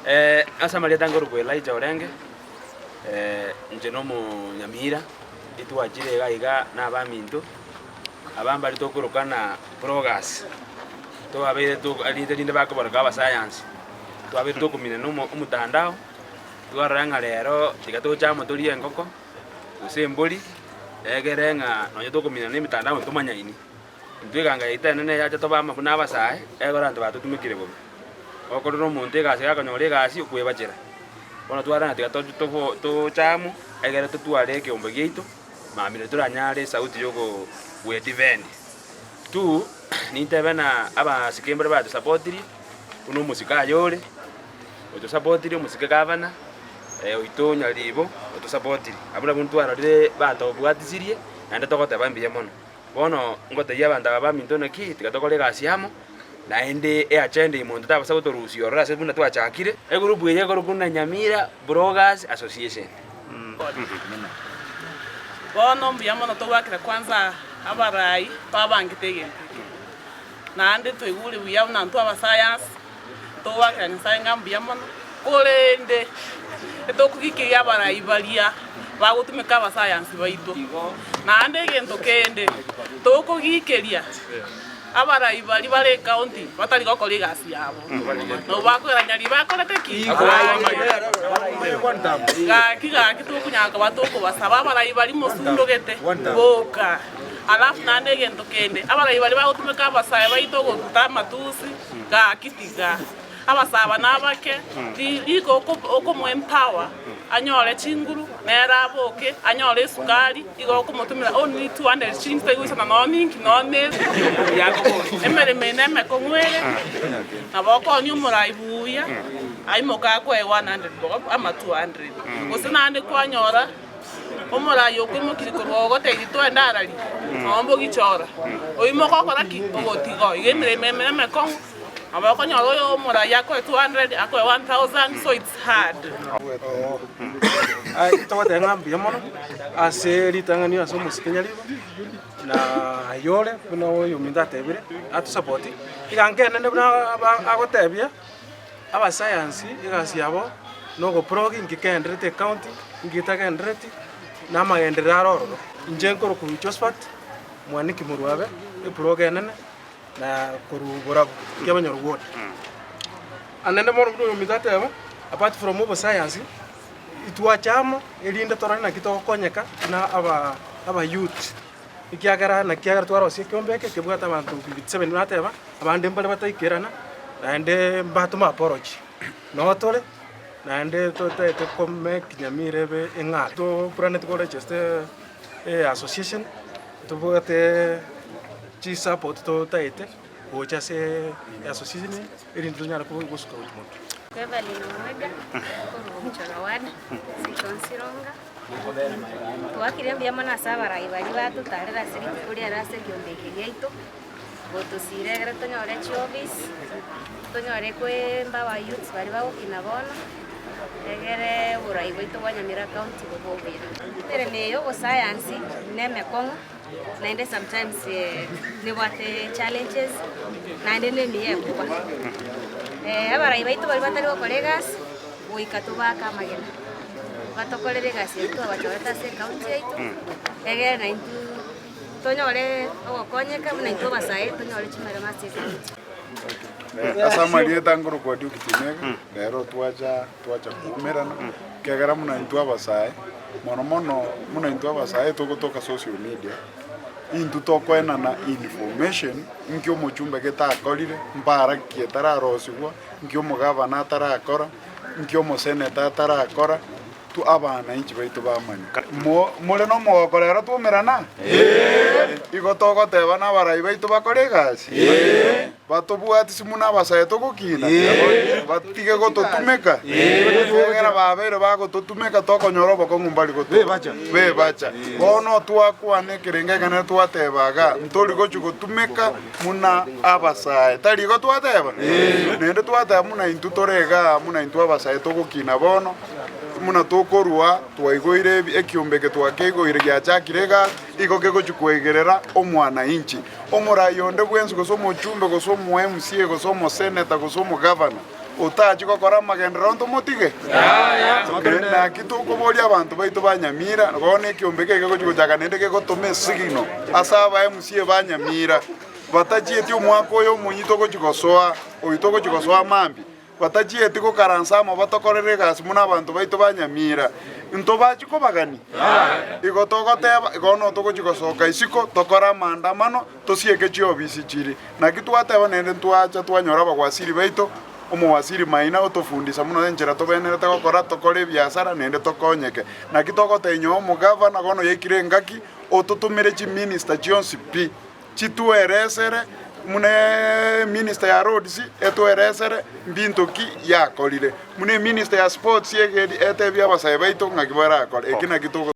Ase amarieta nkorokwa Elijah Orenge, inche na omonyamira, ntwachire iga iga na abaminto, aba mbare tokorokana bloggers, twabeire to rinde rinde bakobaroka abasayansi, twabeire tokomina na omo omotandao, twarora ng'a rero tiga toche amo torie engoko, gose embori, egere ng'a nonye tokomina na emitandao ntomanyaini. Intwe eganga yaito enene yacha tobe amo buna abasae, ekero abanto batotumekire bobe. Okorera omonto egasi gakonyora egasi okwebachera. Bono twarora ng'a tiga to tofo toche amo, egere totware ekeombe giaito, mambia toranyare esauti ya oko gwedefend. Two, nintebe ng'a abasike mbare batosapotirie, buna omosike aye ore, otosapotirie omosike gavana, oito Nyaribo, otosapotirie. Abwo nabwo ntwarorire batobwatisirie, naende togoteba mbuya mono. Bono ngotebia abanto aba baminto naki, tiga tokore egasi amo, naende eagenda eye monto tabasa gotorusia ororo ase buna twachakire. Egroup eye ekorokwa buna Nyamira Bloggers Association. Bono mbuya mono togoakera kwanza abarai babangete egento eke, naende twaigure buya buna intwe abasayansi, togoakera Nyasaye ng'a mbuya mono, korende etokogikiria abarai baria bagotumeka abasayansi baito. Naende egento kende, tokogikeria abarai baria bare ecounty batari gokora egasi yabo, nabo bakoira nyari bakorete ki? Gaki gaki tokonyara koba tokobasaba abarai baria mosundogete boka. Alafu naende egento kende, abarai baria bagotumeka abasae baito gotuta amatusi, Gaki tiga abasaaba nabake, riko okomoempower anyore chinguru, nere aboke anyore esukari, igo okomotomera only 200 shillings taigusana nonya ninki nonya emeremo eye nemekong'u ere, nabo okoonia omorai buya aimoke akoe 100 bob ama 200, gose naende kwanyora. Omoraia okoimokirie korwa ogotebia twende arari, nonya mbogichora, oimoke okora ki? Ogotiga oo. Iga emeremo eme nemekong'u, nabo okonyora oyo omoraia akoe 200, akoe 1000, so it's hard. Togoteba ng'a mbuya mono ase ritang'ani ase omosike nyaribo, na ayore buna oyominto atebire, atosapoti, iga nkenene buna aba agotebia. Abasayansi egasi yabo nogoprogi inki kegendererete ecounty, inki getagenderereti, na amagenderero are ororo. Inche nkorokwa Josphat Mwaniki Morwabe, eproga enene na korwa borabu kiabanyoro ward. Naende bono buna oyominto ateba, apart from obosayansi, itwacha amo erinde torore naki togokonyeka buna aba abayouth, ekiagera naki kiagera twarosia ekeombe eke kebwate abanto 57 buna ateba. Abande mbare bataikerana, naende mbatome apology. Noo tore, naende totaete ko make Nyamira ebe eng'are. Toplaneti ko register e association, tobwate chisupport totaete gocha ase association eye, erinde tonyare gosuka gochia motwe. Evelyn Omwega, korwa Omuchoro Ward, Section Sironga. Twakire mbuya mono ase abarai baria batotarera ase rituko riare ase ekeombe eke giaito. Gotosiira ekero tonyore chiofisi, tonyore koemba abayouths baria bagokina bono, egere oborai bwaito bwa Nyamira county bobe obuya. Emeremo eye ya obosayansi na emekong'u naende sometimes nebwate challenges naende na emiya ekoba. Abarai baito baria batari gokora egasi, goika tobaake amagena, batokorere egasi eywo twabachorete ase ecounty yaito, egere naintwe. Tonyore ogokonyeka buna intwe abasae tonyore chimeremo ase ecounty. Ase amarieta nkorokwa Duke Tinega, rero twacha twacha koumerana, ekiagera buna intwe abasae, mono mono buna intwe abasae togotoka social media, intwe tokoenana information nki omochumbe gete akorire, mbara ki etararosigwa, nki omogavana atarakora, nki omoseneta atarakora. Abananchi baito bamanye. More nomogoko rero twaumerana? Igo togoteba nabarai baito bakore egasi? Batobwatisi buna abasae togokina? Batige gototumeka? Ekiagera babeire bagototumeka tokonyora obokong'u mbari bebacha. Bono twakwana ekerengo ekenene twateba iga, ntori gochia gotumeka buna abasae. Tari igo twateba? Naende twateba buna intwe tore igaa buna intwe abasae togokina bono. Buna tokorua, twaigoire ekiombe eke twakeigoire giachakire egasi, igo kegochia koegerera omwananchi. Omorai onde bwensi gose omochumbe gose omo MCA gose omoseneta gose omogavana. Otachi gokora amagenderero ntomotige? Naki tokoboria abanto baito ba Nyamira, bono ekiombe eke gegochia gochaka naende gegotoma esigino ase aba MCA ba Nyamira, batachieti omwaka oyo omonyi togochia gosoa, oyo togochia gosoa mambia, batachieti gokaransa amo batokorere egasi buna abanto baito ba Nyamira, ntobachi kobagania? Igo togoteba, igo notogochia gosoka isiko tokore amaandamano, Tosieke chiofisi chiri. Naki twateba naende ntwacha twanyora abawasiri baito, omowasiri Maina otofundisa buna enchera tobenerete gokora, tokore ebiasara naende tokonyeke. Naki togotebia nyowe omogavana bono yaikire engaki ototomere chiminista chionsi pi, chitweresere buna eminista ya roads etweresere mbinto ki yakorire, buna eminista ya sports egeri etebie abasae baito ng'aki barakore. Eki naki togo.